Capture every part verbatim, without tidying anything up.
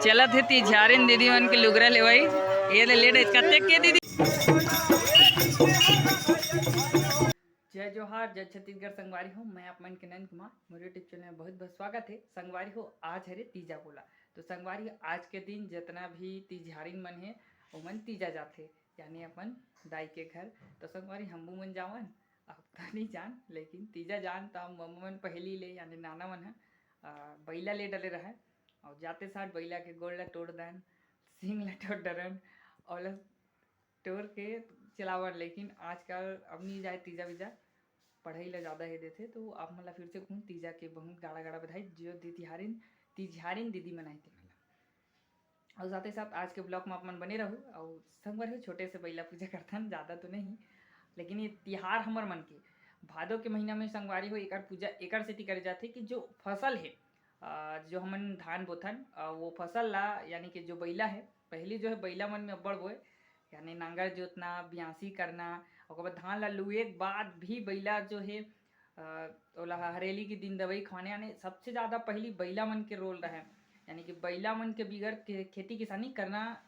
चलत हे तिझारिन दीदी मन के लुगरा लेवाई। ये ले, ले डे, कतेक के दीदी? जय जोहार, जय छत्तीसगढ़ संगवारी हो, मैं आप मन के नंद कुमार, मोर YouTube चैनल में बहुत बहुत स्वागत है। संगवारी हो, आज हरे तीजा पोला। तो संगवारी हो, आज के दिन जितना भी तिझारिन मन है, ओमन तीजा जाथे, यानी अपन दाई के घर। तो संगवारी, हमू मन जावन, अब तो नहीं जान, लेकिन तीजा जान तो मम्मा मन पहली ले, यानी नाना मन ह, आ, बइला ले डले रहे, और जाते साथ बइला के गोड़ ला टोर दन, सींग ला टोर डरन, और ला टोर के चलावन। लेकिन आजकल अब नहीं जाए तीजा बीजा, पढ़ाई ला ज़्यादा हे देथे, तो आप मन ला फिर से कहूँ तीजा के बहुत गाड़ा गाड़ा बधाई, जो दी तिहारिन, तिझारिन दीदी मन आए तेमन ला। और साथ ही साथ आज के vlog में आप मन बने रहू। और संगवारी हो, छोटे से बइला पूजा करथन, ज़्यादा तो नहीं, लेकिन ये तिहार हमर मन के भादो के महीना में संगवारी हो, एकर पूजा एकर सेती करे जाथे कि जो फसल है, आ, जो हमन धान बोथन, आ, वो फसल ला, यानी कि जो बइला है, पहली जो है बइला मन में अब्बड़ बोए, यानी नांगर जोतना, बियासी करना, ओकर बाद धान ला लुए के बाद भी बइला जो है, आ, ओला ह-, हरेली के दिन दवई खवाने आने, सबसे ज़्यादा पहली बइला मन के रोल रहे, यानी कि बइला मन के बिगर के-, खेती किसानी करना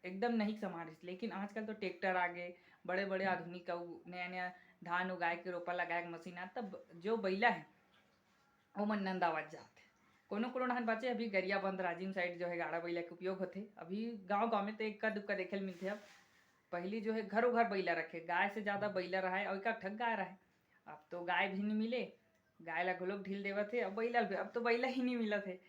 एकदम नहीं संभालिस। लेकिन आजकल तो ट्रैक्टर आ गए, बड़े बड़े आधुनिक अउ नया नया धान उगाए के, रोपा लगाए के मशीन आ, तब जो बइला है, ओमन नंदावत जात हे। कोनो कोनो डहन बाचे, अभी गरियाबंद राजिम side जो है गाड़ा बइला के उपयोग होथे। अभी गांव गांव में तो इक्का दुक्का देखे ल मिलथे। अब पहली जो है घरों घर बइला रखे, गाय से ज़्यादा बइला रहे और एक ठक गाय रहे। अब तो गाय भी नहीं मिले, गाय ला घलोक ढील देवत हे, अब बइला भी, अब तो बइला ही नहीं मिलत है।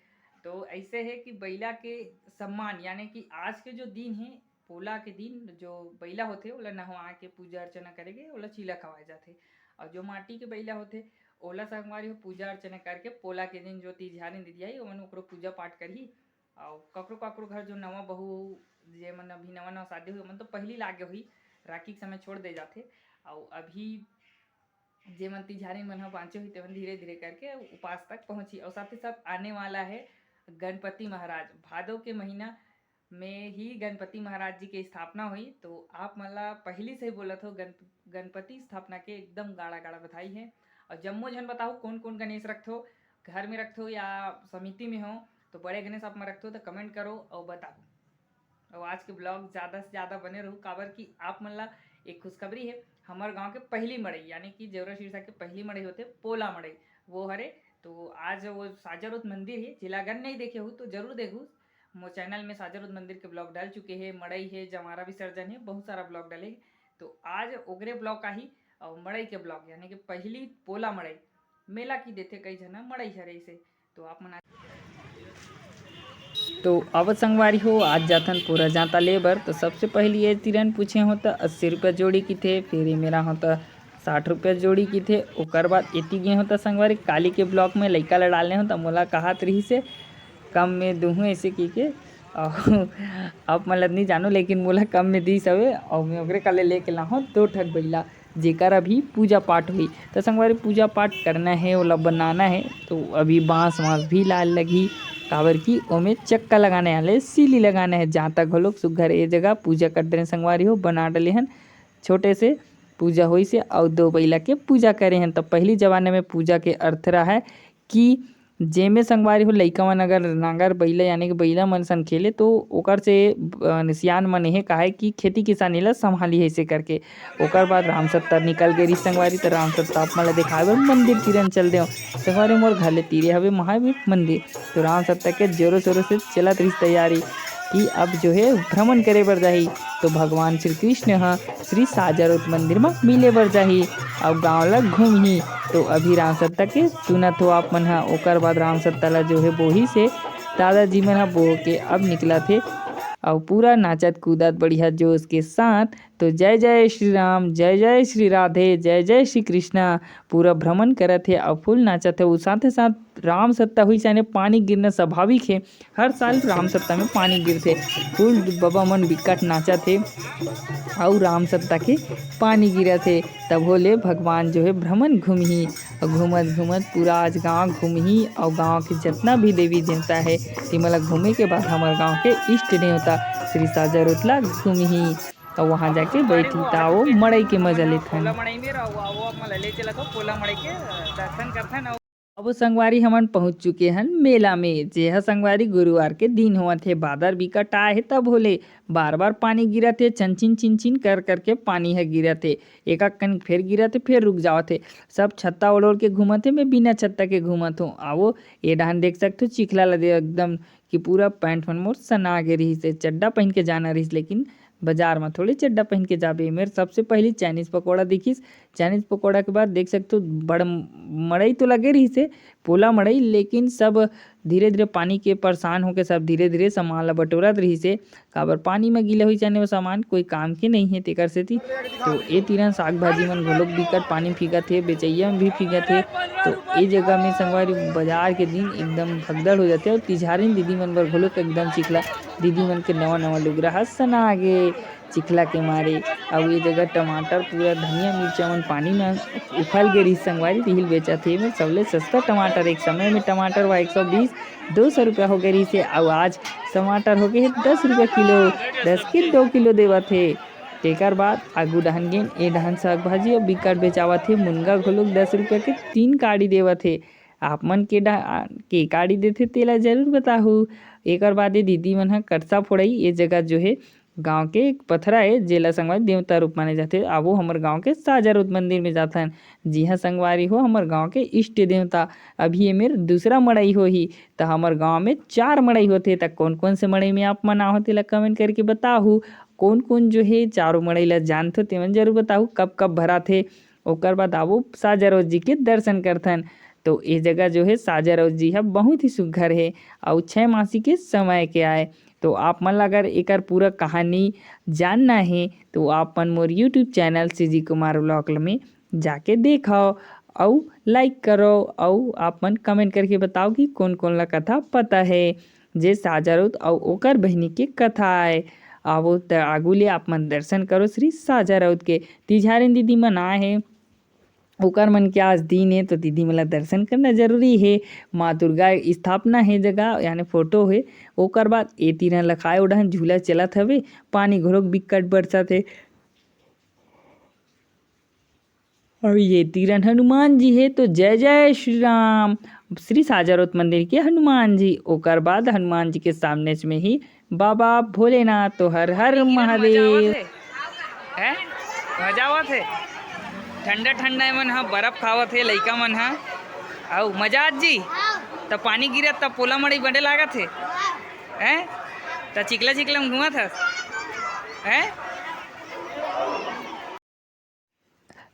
तो ऐसे है कि बइला के सम्मान, यानी कि आज के जो दिन है, पोला के दिन जो बइला होथे, ओला नहवा के पूजा अर्चना करे के, ओला चीला खवाए जाथे। और जो माटी के बइला होथे, ओला संगवारी हो पूजा अर्चना करके पोला के दिन जो तिझारिन दीदी आई, ओमन ओकरो पूजा पाठ करही। और ककरो ककरो घर जो नवा बहू, जे मन अभी नवा नवा शादी हुई, ओमन तो पहली लागे हुई, राखी के समय छोड़ दे जाथे। और अभी जे मन तिझारिन मन ह बाँचे होही, तेमन धीरे-धीरे करके उपास तक पहुँचही। और साथ ही साथ आने वाला है गणपति महाराज, भादो के महीना में ही गणपति महाराज जी के स्थापना होही। तो आप मन ला पहिली से ही बोलत हो, गण-, गणपति स्थापना के एकदम गाड़ा-गाड़ा बधाई है। और जम्मो झन बताओ, कौन-कौन गणेश रखथो, घर में रखथो या समिति में हो, तो बड़े गणेश आप मन रखथो तो comment करो और बताओ। और आज के vlog ज़्यादा से ज़्यादा बने रहू, काबर कि आप मन ला एक खुशखबरी है, हमर गांव के पहली मड़ई, यानी कि जेवरा सिरसा के पहली मड़ई होथे पोला मड़ई, वो हरे। तो आज वो साजारोत मंदिर है, जिला अगर नहीं देखे हो तो जरूर देखू। मोर channel में साजारोत मंदिर के vlog डाल चुके हैं, मड़ई है, जवारा विसर्जन है, बहुत सारा vlog डाले हैं। तो आज ओकरे vlog आही और मड़ई के vlog, यानी कि पहली पोला मड़ई, मेला की देथे कई झना मड़ई हरे से। तो आप मन आ- तो अब संगवारी हो, आज जाथन पूरा जांता ले बर। तो सबसे पहली ये तिरन पूछे हो तो अस्सी रुपया जोड़ी किथे, फिर ये मेरा हो तो साठ रुपया जोड़ी किथे। ओकर बाद एती गे हो तो संगवारी, काली के vlog में लइका ला डालने हो तो मोला कहात रही से कम में दूहूँ ऐसे की के। और आप मन ला नहीं जानो, लेकिन मोला कम में दीस हवे और मैं ओकरे काले लेके लाहूँ दो ठक बइला। जेकर अभी पूजा पाठ हुई। तो संगवारी, पूजा पाठ करना है, ओला बनाना है, तो अभी बांस वांस भी लाल लगही, काबर कि ओमे चक्का लगाने वाले, सीली लगाना है। जहाँ तक घलोक सुग्घर ए जगह पूजा कर दे संगवारी हो, बना डले हन छोटे से पूजा होई से, अउ दो बइला के पूजा करे हन। तो पहली जमाने में पूजा के अर्थ रहा है कि जेमे संगवारी हो लइका मन अगर नांगर बइला यानी कि बइला मन सन खेले तो ओकर से, अ, सियान मन एहे कहाय कि खेती किसानी ला संभाली अइसे करके। ओकर बाद राम सत्ता निकल गे रिहिस संगवारी, त राम सत्ता आप मन ला देखाय बर मंदिर तीरन चल देव। संगवारी मोर घर ले तीरे हवे महावीर मंदिर, तो राम सत्ता के जोरों शोरों से चलत रिहिस तैयारी कि अब जो है भ्रमण करे बर जाही। तो भगवान श्री कृष्ण ह श्री साजारोत मंदिर म मिले बर जाही अउ गांव ला घूमही। तो अभी राम सत्ता के सुनत हो आप मन ह, ओकर बाद राम सत्ता ला जो है बोही से दादाजी मन ह बोह के अब निकलत हे अउ पूरा नाचत कूदत बढ़िया जोश के साथ। तो जय जय श्री राम, जय जय श्री राधे, जय जय श्री कृष्णा, पूरा भ्रमण करत हे अउ full नाचत हे। अउ साथे साथ राम सत्ता हुई, यानी पानी गिरना स्वाभाविक है, हर साल राम सत्ता में पानी गिरथे। Full बबा मन बिकट नाचत हे अउ राम सत्ता के पानी गिरत हे। तभो ले भगवान जो है भ्रमण घूमही, अउ घूमत घूमत पूरा आज गांव घूमही अउ गांव के जितना भी देवी देवता है, तेमन ला घूमे के बाद हमर गांव के इष्ट देवता श्री साजा रोतला घूमही। तो वहाँ जाके बैठी, त आओ मड़ई के मजा लेथन। पोला मड़ई में रहो, आओ, आप मन ला ले चलत हो पोला मड़ई के दर्शन करथन। अब संगवारी, हमन पहुंच चुके हन मेला में। जे ह संगवारी, गुरुवार के दिन होवत हे, बादर बिकट आए हे, तब होले बार बार पानी गिरत हे, छन छिन छिन छिन कर करके पानी ह गिरत हे। एक आध कन फेर गिरत हे, फेर रुक जावत हे। सब छत्ता ओढ़ ओढ़ के घूमत हे, मैं बिना छत्ता के घूमत हूँ। आवो, ये डहान देख सकथो, चिखला लदे एकदम कि पूरा पैंट मन मोर सना गे रहिस हे। चड्डा पहन के जाना रहिस, लेकिन बाजार म थोड़े चड्डा पहन के जाबे। मेर सबसे पहली चाइनीज पकौड़ा दिखिस। चाइनीज पकौड़ा के बाद देख सकथो, बड़ मड़ई तो लगे रहिस हे, पोला मड़ई, लेकिन सब धीरे धीरे पानी के परेशान होके सब धीरे धीरे सामान ला बटोरत रहिस हे। काबर पानी म गीला होई जाने, वो सामान कोई काम के नहीं है, तेकर सेती। तो ए तीरन साग भाजी मन घलोक बिकट पानी फिंगत हे, बेचैया मन भी फिंगत हे। तो ए जगह में संगवारी, बाजार के दिन एकदम भगदड़ हो जाथे। और तिजहारिन दीदी मन बर घलोक एकदम चिखला, दीदी मन के नवा नवा लुगरा ह सना गे चिखला के मारे। अउ ये जगह टमाटर, पूरा धनिया मिर्चा मन पानी में उफल गे रहिस संगवारी, तिहिल बेचत हे। एमेर सबले सस्ता टमाटर, एक समय में टमाटर वा एक सौ बीस, दो सौ रुपया हो गे रहिस हे, अउ आज टमाटर हो गे हे दस रुपया किलो, दस के दो किलो देवत हे। तेकर बाद आगू डहन गेन, ए डहन साग भाजी अउ बिकट बेचावत हे। मुनगा घलोक दस रुपया के तीन काड़ी देवत हे। आप मन के डा-, के काड़ी देथे, तेला जरूर बताहू। एकर बाद ये दीदी मन ह करसा फोड़ई, ये जगह जो हे गांव के एक पथरा हे, जेला संगवारी देवता रूप माने जाथे। आवो हमर गांव के साजा रोत मंदिर में जाथन। जी हाँ संगवारी हो, हमर गांव के इष्ट देवता। अभी ये मेर दूसरा मड़ई होही, त हमर गांव में चार मड़ई होथे। त कौन कौन से मड़ई में आप मन आहो, तेला कमेंट करके बताहू। कौन कौन जो हे चारों मड़ई ला जानथो, तेमन जरूर बताहू, कब कब भराथे। ओकर बाद आवो साजा रोत जी के दर्शन करथन। तो ये जगह जो हे साजा रोत जी ह बहुत ही सुघर हे, अउ छह मासी के समय के आए। तो आप मन ला अगर एकर पूरा कहानी जानना हे, तो आप मन मोर YouTube channel CG Kumar vlog में जाके देखव, अउ लाइक करव, अउ आप मन कमेंट करके बताव कि कौन कौन ला कथा पता हे, जे साजा रोत अउ ओकर बहिनी के कथा आए। आवो त आगू ले आप मन दर्शन करो श्री साजा रोत के। तिजहारिन दीदी मन आए हे, ओकर मन के आज दिन हे, तो दीदी मन ला दर्शन करना जरूरी हे। माँ दुर्गा स्थापना हे जगह, यानी फोटो हे। ओकर बाद ए तीरन लखाए ओढ़न झूला चलत हवे, पानी घलोक बिकट बरसत हे। अउ ये तीरन हनुमान जी हे, तो जय जय श्री राम, श्री साजा रोत मंदिर के हनुमान जी। ओकर बाद हनुमान जी के सामने में ही बाबा भोलेनाथ, तो हर हर महादेव। हैं? मजा आवत हे। ठंडा ठंडा एमन ह बर्फ खावत हे लइका मन ह। अउ मजा आत जी। त पानी गिरत त पोला मड़ई बड़े लागत हे। हैं? त चिकला चिकला में घूमत हस। हैं?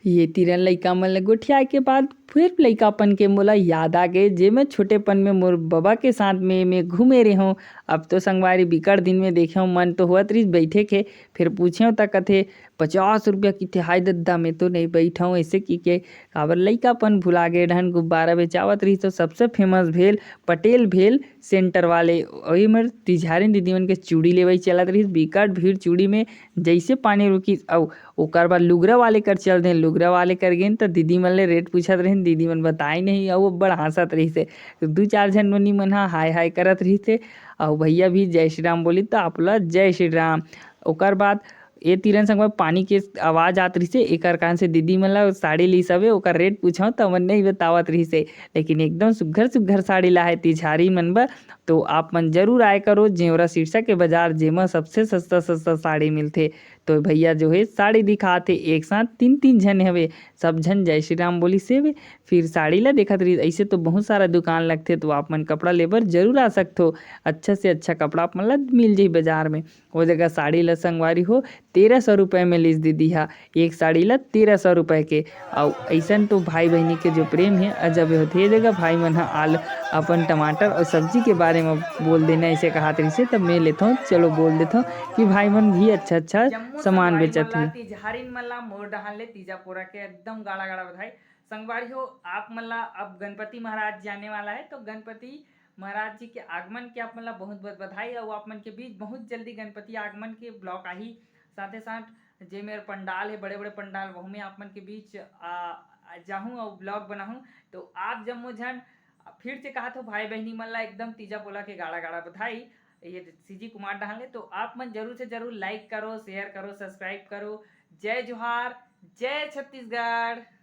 ये तीरन लइका मन ल गोठियाए के बाद फिर लइकापन के मोला याद आ गे, जे मैं छोटेपन में मोर बबा के साथ में, में घूमे रेहों। अब तो संगवारी बिकट दिन में देखेंव, मन तो होवत रहिस बइठे के, फिर पूछेंव त कथे, "पचास रुपया किथे, हाय दद्दा, मैं तो नइ बइठंव," अइसे कि के काबर लइकापन भुला गे। डहन गुब्बारा बेचावत रहिस, तो सबसे फेमस भेल पटेल भेल सेंटर वाले, ओही मेर तिजहारिन दीदी मन के चूड़ी लेवई चलत रहिस, बिकट भीड़ चूड़ी में। जइसे पानी रुकिस, अउ ओकर बाद लुगरा वाले कर चल देन। लुगरा वाले कर गेन त दीदी मन ले रेट पूछत रहिन, दीदी मन बताई नहीं, अउ अब्बड़ हंसत रहिस हे। दू चार झन नोनी मन ह हाय हाय करत रहिस हे, अउ भैया भी जय श्री राम बोली त आप ला जय श्री राम। ओकर बाद ए तीरन संग में पानी के आवाज आत रहिस हे, एकर कारण से दीदी मन ला साड़ी लीस हवे, ओकर रेट पूछव त मन नहीं बतावत रहिस हे, लेकिन एकदम सुग्घर सुग्घर साड़ी ला हे तिजहारी मन बर। तो आप मन जरूर आए करो जेवरा सिरसा के बाजार, जेमा सबसे सस्ता सस्ता साड़ी मिलथे। तो भैया जो हे साड़ी दिखात हे, एक साथ तीन तीन झन हवे, सब झन जय श्री राम बोलिस हवे, फिर साड़ी ला देखत रहिस। अइसे तो बहुत सारा दुकान लगथे, तो आप मन कपड़ा लेबर जरूर आ सकथो। अच्छा से अच्छा कपड़ा आप मन ला मिल जाही बाजार में। वो जगह साड़ी ला संगवारी हो तेरह सौ रुपये में लीस दीदी हा, एक साड़ी ला तेरह सौ रुपये के। अउ अइसन तो भाई बहिनी के जो प्रेम हे अजब होथे। ये जगह भाई मन हा आल अपन टमाटर अउ सब्जी के बारे में बोल देना, अइसे कहात रहिसे, तब मैं लेथों, चलो बोल देथों कि भाई मन भी अच्छा अच्छा जम्मो सामान संगवारी बेचत मन ला, हे। तिजहारिन मन ला मोर डहान ले तीजा पोरा के एकदम गाड़ा गाड़ा बधाई। संगवारी हो, आप मन ला अब गणपति महाराज जी आने वाला है, तो गणपति महाराज जी के आगमन के आप मन ला बहुत बहुत बधाई। अउ आप मन के बीच बहुत जल्दी गणपति आगमन के ब्लॉग आही। साथे साथ जे मेर पंडाल है, बड़े बड़े पंडाल, वहू में आप मन के बीच आ, आ जाहूँ अउ ब्लॉग बनाहूँ। तो आप जम्मो झन फिर से कहा थो भाई बहनी मन ला एकदम तीजा पोला के गाड़ा गाड़ा बधाई। ये सीजी कुमार डहान ले, तो आप मन जरूर से जरूर लाइक करो, शेयर करो, सब्सक्राइब करो। जय जोहार, जय छत्तीसगढ़।